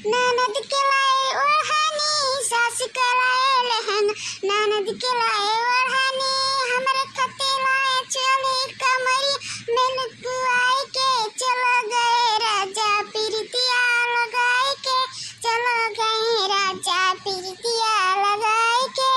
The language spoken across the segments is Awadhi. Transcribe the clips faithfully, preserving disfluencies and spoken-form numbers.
ननद के लाए ओढ़नी, सास के लाए लहंगा, ननद के लाए ओढ़नी, हमरे खते लाए चोली कमरी, में लुकुआई के चलो गए राजा पीरतिया लगाई के, चलो गए राजा पीरतिया लगाई के।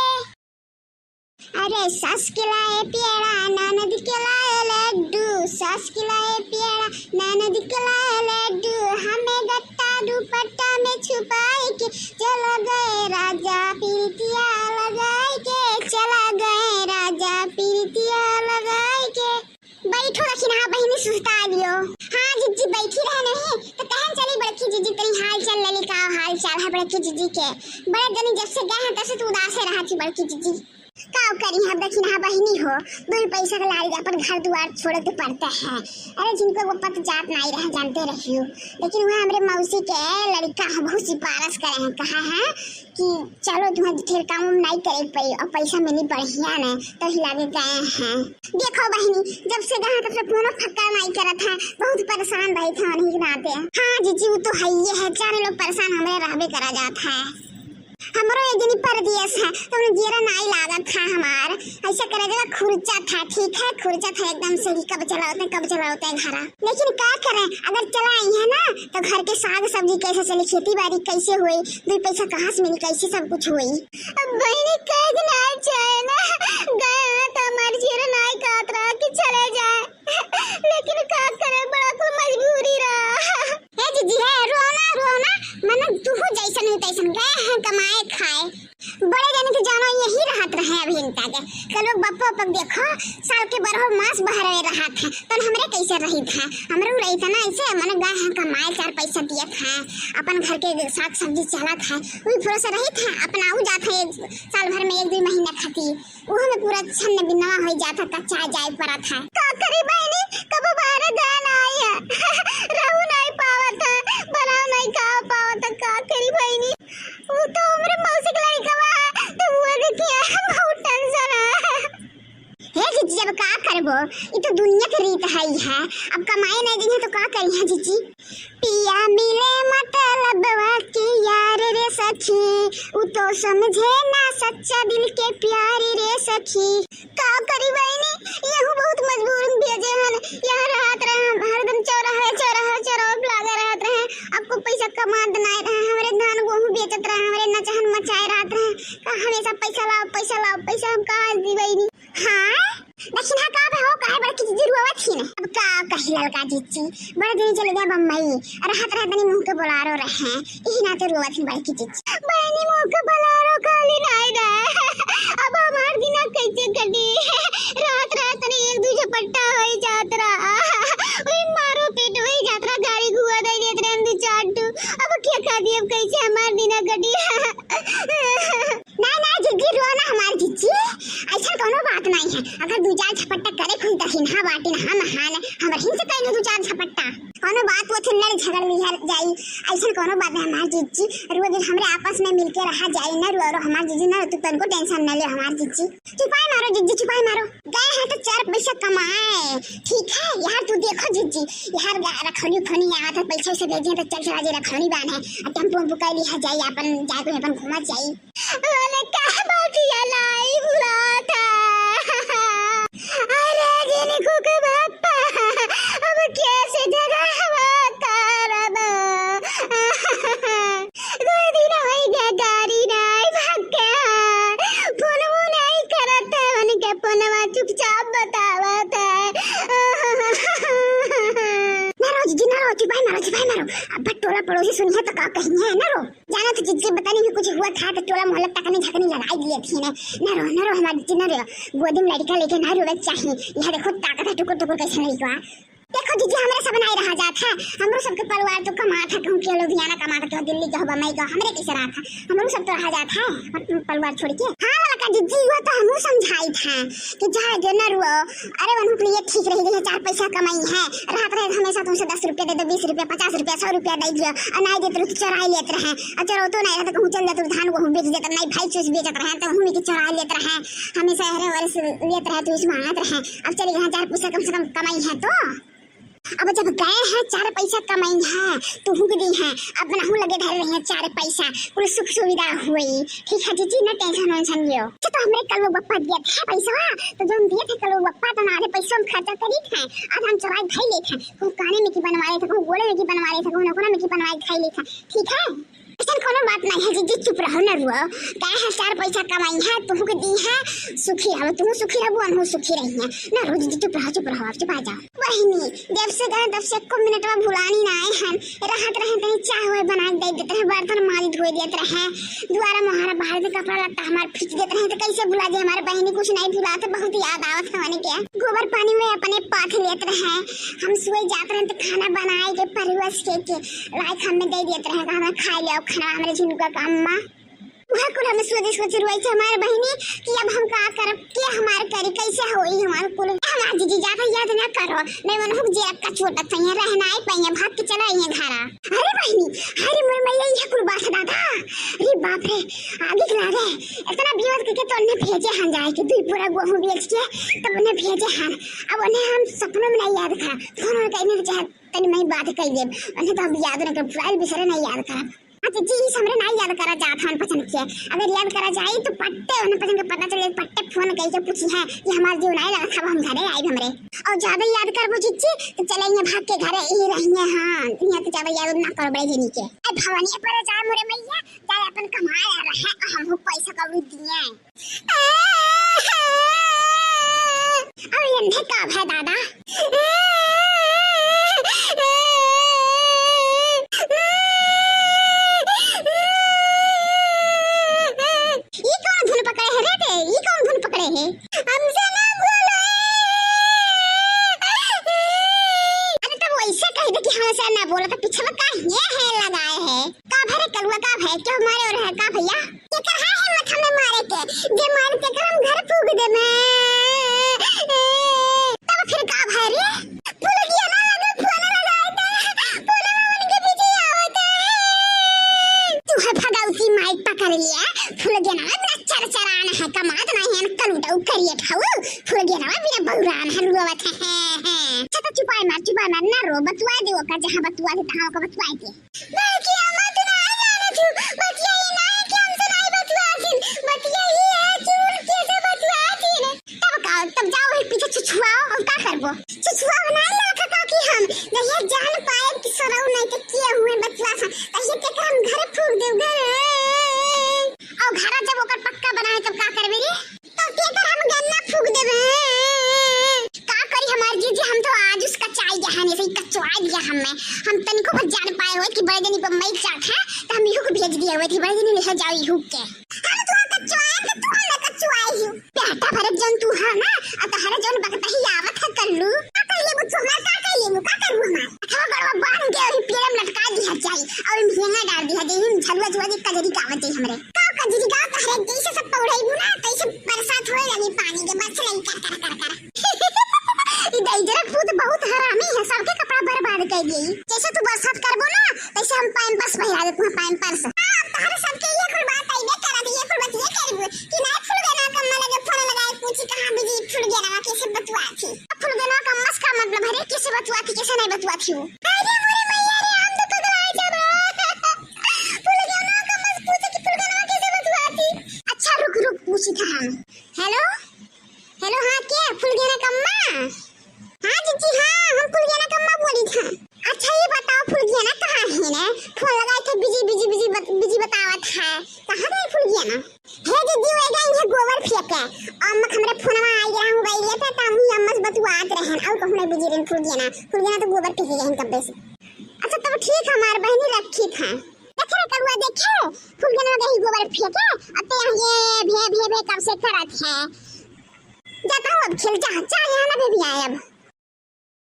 अरे सास के लाए पेड़ा, ननद के लाए लड्डू, सास के लाए पेड़ा, ननद के लाए लड्डू, हमें गट्टा दुपट्टा में छुपाई के, चला गए राजा पीरतिया लगाई के, चला गए राजा पीरतिया लगाई के। बैठो दखिनहा बहिनी सुस्ता लियो। हाँ जिज्जी बैठी रहे नहीं, तो कहन चली बड़की जिज्जी तनी हाल चाल ले ली, का हाल चाल है बड़की जिज्जी के। बड़े जनी जब से गए हैं तब से तू उदासे रहा थी बड़की जिज्जी। का करी हम दखिनहा बहिनी हो, दुई पैसा के लालच अपन घर दुआर छोड़े के पड़ते हैं। अरे जिनको वो पत जात नाई रहे जानते रहियो, लेकिन वह हमरे मौसी के लड़का हम बहुत सिफारिश करे हैं, कहा है कि चलो तुम्हें फिर काम उम नाई करे के पड़ी और पैसा मिली बढ़िया ने, तो ही लागे गए हैं। देखो बहिनी, जब से गए तब से फोनो फक्का नाई करत है, बहुत परेशान रही थे उन्हीं के नाते। हाँ जिज्जी, वो तो है ही है, जाने लोग परेशान हमरे रहबे करा जात है। हमरो एक जनी परदेस है, तो उन्हें जियरा नाई लागत है हमार। ऐसा करे जगह खुर्चा था, ठीक है, खुर्चा था एकदम से कि कब चला होते, कब चला होते हैं घरा। लेकिन का करें, अगर चला आई है ना, तो घर के साग सब्जी कैसे चली, खेती बाड़ी कैसे होई, दो पैसा कहाँ से मिली, कैसे सब कुछ होई। अब बहिनी कह के ना चाहे ना, गए हैं तो हमार जियरा नाई कहत रहा कि चले जाए, लेकिन का करे, बड़ा कुल मजबूरी रहा। ए जिज्जी है, रो ना, रो ना, मने तुहू जैसन ही तैसन गए हैं कमाए खाए। बड़े जने तो जानो यही रहत रहे अभी इनका के। कल लोग बप्पो पक देखो, साल के बारह मास बहरे रहत है, तन हमरे कैसे रहित है? हमरे उ रहित है ना ऐसे, मने गए हैं कमाए, चार पैसा दियत है, अपन घर के साग सब्जी चलत है, वही भरोसे रहित है, अपना उ जात है एक साल भर में एक दो महीना खातिर। उहो में पूरा छन्न बिन्नवा होइ जात है, कच्चा जाए परत है। का करी बहिनी, कबो बाहर गए ना आई है। रहू नहीं पावत है, बनाओ नहीं खा पावत है, का करी बहिनी? वो तो हमरे मौसी के लड़का है, तो वो देखिए, बहुत टेंशन है। हे जिज्जी, अब का करबो? ई तो दुनिया के रीत है ही है। अब कमाए नहीं दी है तो का करी है जिज्जी? पिया मिले मतलबवा के यार रे सखी, उ तो समझे ना सच्चा दिल के प्यार रे सखी। का करी बहिनी, यहू बहुत मजबूर भेजे हन। यहाँ रहत रहे हम, हरदम चौराहे, चौराहे, चौराहे पे लागे रहत रहे। अब को पैसा कमात नाय रहे, हमरे धान गेहूं बेचत रहे, हमरे नचहन मचाए रहत रहे। का हमेशा पैसा लाओ, पैसा लाओ, पैसा हम कहाँ से दी बहिनी? हाँ, दखिनहा का बे हो, काहे बड़की जिज्जी रुआवत ही ने? अब का कही ललका जिज्जी, बड़े दिन चले गए बम्बई, रहत रहे तनी मुंह के बोलारो रहे, इही नाते रुआवत ही बड़की जिज्जी। बहिनी मुंह के बोलारो काली नाई रहे, अब हमार दिना कैसे कटी? रात रात तनी एक दू झपट्टा होई जात रहा, वही मारो पीट होई जात रहा, गाड़ी घुआ दे देत रहे हम दू चार ठू। अब क्या कर दी, अब कैसे हमार दिना कटी? ना, ना, जिज्जी, रो ना हमार जिज्जी, ऐसा कोनो बात नहीं है। अगर दू चार झपट्टा करे खुद दखिनहा बाटी ना, हम हान, हमरे हिन से कहीं दू चार झपट्टा। कोनो बात वो थे लड़ झगड़ लिहल जाई, ऐसा कोनो बात नहीं हमार जिज्जी। रो दिन हमरे आपस में मिलके रहा जाई ना, रो, रो हमार जिज्जी ना, तू तनको टेंशन ना ले हमार जिज्जी। चुपाई मारो जिज्जी, चुपाई मारो। गए हैं तो चार पैसा कमाए, ठीक है यार, तू देखो जिज्जी, यार गा-, रखौनी उखौनी आवत है, पैसा वैसा भेजे तो चल चला जे रखौनी बांधे, और टेम्पो वेम्पो कर लिया जाई, अपन जाए कोई अपन घूमा जाई। बोले का बाटिया लाई बुलाता। अरे जिनको के बापा, अब कैसे जगह करब? दो दिन होई गया गाड़ी नाई भाग के, फोनवो नाई करत है, उनके फोनवा चुपचाप बतावत है। ना रो जिज्जी, ना रो, चुपाई मारो, चुपाई मारो। अब टोला पड़ोसी सुनिए तो का कहिए, ना रो। जाना तो जिज्जी, बतानी भी कुछ हुआ था तो टोला मोहल्ला तकनी झकनी लगाई दिए थी ने। ना रो, ना रो हमार जिज्जी, ना रो। गोदी में लड़का लेके ना रोवे के चाहिए। यहाँ देखो ताकत है टुकुर टुकुर कैसे लड़का। देखो जिज्जी, हमरे सब नाई रहा जात है, हमरो सबके परिवार तो कमात है, कहूँ के लुधियाना कमात है, कहूँ दिल्ली, कहूँ बम्बई, कहूँ हमरे कैसे रहत है, हमरो सब तो रहा जात है अपन परिवार छोड़ के। हाँ ललका जिज्जी, वो तो हमहू समझाई था कि जा जो न रुओ, अरे वनहु के लिए ठीक रही है, चार पैसा कमाई है, रहत रहे हमेशा तुमसे दस रुपया दे दो, बीस रुपया, पचास रुपया, सौ रुपया दे दियो, और नाई देत रहो तो चोराई लेत रहे, और चोरौतो नाई रहे तो कहूँ चल जात रहो, धान गेहूँ बेच देत, नाई भाई चूस बेचत रहे तो वहू में के चोराई लेत रहे, हमेशा हरे वरे से लेत रहे, तो इस मांगत रहे, अब चली गए चार पैसा कम से कम कमाई है तो। अब जब गए हैं चार पैसा कमाई है, तुहू के दी है, अब नहू लगे धरे रही है चार पैसा, कुल सुख सुविधा हुई। ठीक है जीजी, ना टेंशन वेंशन लियो। अच्छा तो हमरे कलुआ बप्पा दिया था पैसा, तो जो हम दिए थे कलुआ बप्पा तो ना आधे पैसा हम खर्चा करी थे, आधा हम चुराई खाई ले थे, कहूँ काने में की बनवा ले थे, कहूँ गोले में की बनवा ले थे, कहूँ नखुना में की बनवा खाई ले थे। ठीक है, ऐसन कोनो बात नहीं है जीजी, चुप रहो ना रुओ। काहे है चार पैसा कमाई है, तुहू के दी है, सुखी रहो, तुहू सुखी रहो, अनहू सुखी रही है ना। रो जीजी, चुप रहो, चुप रहो, आप चुप आ जाओ। बहिनी, जब से गए तब से एको मिनटवा भुलानी ना आए हन। रहत रहे तनी चाह हुए बना के दे देत रहे, बर्तन माज धोए देत रहे, दुआरा मोहारा बाहर से कपड़ा लत्ता हमार फीच देत रहे, तो कैसे भुला जाए हमार बहिनी, कुछ नहीं भुलात, बहुत याद आवत है उनके। गोबर पानी में अपने पाथ लेत रहे, हम सुबह जात रहे तो खाना बनाए के परवस के, के लाइक हमें दे देत रहे, हमें खाए ले आओ खाना, हमरे झिनुका का अम्मा। वह कुल हमें सोचे सोचे रोई थे हमारे बहिनी कि अब हम का करब, के हमार करी, कैसे होई हमार कुल। हमार जीजी ज्यादा याद ना करो, नहीं मन हुक जे का चोट तैया रहना आई पइया, भाग के चला आइए घरा। अरे बहिनी, अरे मोर मैया, ये कुल बात है दादा। अरे बाप रे, आगे के लागे इतना विरोध करके तो उन्हें भेजे हन जाए के, दुई पूरा गेहूं बेच के तब उन्हें भेजे हन। अब उन्हें हम सपनों में नहीं याद करा, फोन और कहने के चाहे तनी मैं बात कह देब, उन्हें तो हम याद नहीं कर, भुलाइल बिसरे नहीं याद करब। हाँ जीजी, ई हमरे नाई याद करा जात हन पचन के। अगर याद करा जाई तो पट्टे उन्हें पचन के पता चले, पट्टे फोन कई के पूछी है कि हमार जीव नाई लगत, अब हम घरे आइब हमरे। और ज्यादा याद करबो जीजी तो चले यहाँ भाग के घरे ही रहिए। हाँ, यहाँ तो ज्यादा याद ना करो बड़े जनी के। ए भवानी पर जा मोरे मैया, जाए अपन कमाए आ रहा है, हम हो पैसा कौड़ी दिए। अरे एन्हे का भय दादा? ई कौन धुन पकड़े है रे बे? ई कौन धुन पकड़े है? हमसे ना बोलो। अरे तब वैसे कह दे कि हमसे ना बोलो, तो पीछे में का ये है लगाए है? का भरे कलुआ, का भय, क्यों मारे और है का भैया? केकर है हिम्मत हमें मारे के? जे मारे तेकर हम घर फूंक देबे। तब फिर का भय रे? फुलगेना लगल फोन लगाए थे, फोन में उनके पीछे आवत है। तू है भगौती माइक पकड़ लिया, फुलगेना बिना चरचरान है, कमात नहीं है, कलूटा करिए ठाऊ, फुलगेना बिना बौरान है, रुआवत है, हैं, हैं। अच्छा तो चुपाई मार, चुपाई मार, ना रो, बतुआ दे ओकर, जहाँ बतुआ दे, तहाँ ओकर बतुआ दे। बल्कि अम्मा तू नाहीं जानत हू, बतिया ई नाहीं कि हमसे नाहीं बतुआथिन, बतिया ई है कि उनके से बतुआथिन। तब का, तब जाओ वही पीछे छुछुआओ, और का करबो? छुछुआओ नाहीं लड़का काकी हम, जहिया जान पाए कि सरऊ नाहीं तो किए हुए बतुआथन, तहिया तेकर हम घरे फूंक देब गे। और घरा जब ओकर पक्का बनाए तब का करबे रे? तो केकर हम गन्ना फूंक देबे? का करी हमार जीजी, हम तो आज उसका चाय गया है, ऐसे ही कचवाई दिया हमें। हम तनिको भर जान पाए हुए कि बड़े जनी पर मई चाट है, तो हम इहू को भेज दिए हुए थे, बड़े जनी ले जाओ इहू के। हम तो कचवाए तो तू ना कचवाई हूँ। बेटा भरत जन तू है ना, और तहरे जन बकता ही आवत है कल्लू। का कर लेबू तू हमार, का कर लेबू, का करबू हमार? अथवा गड़वा बांध के वही पेड़ में लटका दिया जाए और हम हेंगा डाल दिया जाए, हम झलुआ झुआ के कजरी गावत जाए हमरे। का कजरी गाँव तहरे जैसे सब पौड़ेबू ना, तैसे बरसात होए लगी पानी के, बरस लगी कर, कर, कर, कर। ई दरिद्र पूत बहुत हरामी है, सबके कपड़ा बर्बाद कर दिए। जैसे तू बरसात करबो ना, तैसे हम पैम्पर्स पहिरा देत हूँ, पैम्पर्स। हाँ, अब तहरे सबके ये कुल बात अइबे करत, ये कुल बात ये करबू कि नाहीं फुलगेना कम्मा लगे फोन लगाए पूछी कहाँ बिजी फुलगेना कैसे बतुआ थी। अब फुलगेना कम्मा से का मतलब है रे, कैसे बतुआ थी, कैसे नाहीं बतुआ थी वो? अरे मोरे मैया रे, हम तो पगला जाबो। फुलगेना कम्मा से पूछे कि फुलगेना कैसे बतुआ थी। अच्छा रुक रुक, पूछी था हम। हेलो, हेलो, हाँ के? फुलगेना कम्मा? हाँ जीजी, हाँ, हम फुलगेना कम्मा बोली था। अच्छा ये बताओ फुलगेना कहाँ है ने? फोन लगाए थे, बिजी, बिजी, बिजी बत-, बिजी बतावत है। कहाँ गए फुलगेना? हे जीजी, वो गई है गोबर फेंके। अम्मा हमरे फोनवा आई रहा हूँ, गई लेते, तब ही अम्मा से बतुआत रहन। और कहूँ नहीं बिजी रहन फुलगेना। फुलगेना तो गोबर फेंके गए हैं कब्बे से। अच्छा तब ठीक है, हमार बहिनी रखी था। देखे रे कलुआ, देखे, फुलगेना गई गोबर फेंके, अब ते यहाँ ये भे, भे, भे कब से करत है। जाता हूँ अब खेल, जा, जा, यहाँ ना बेबी आए अब।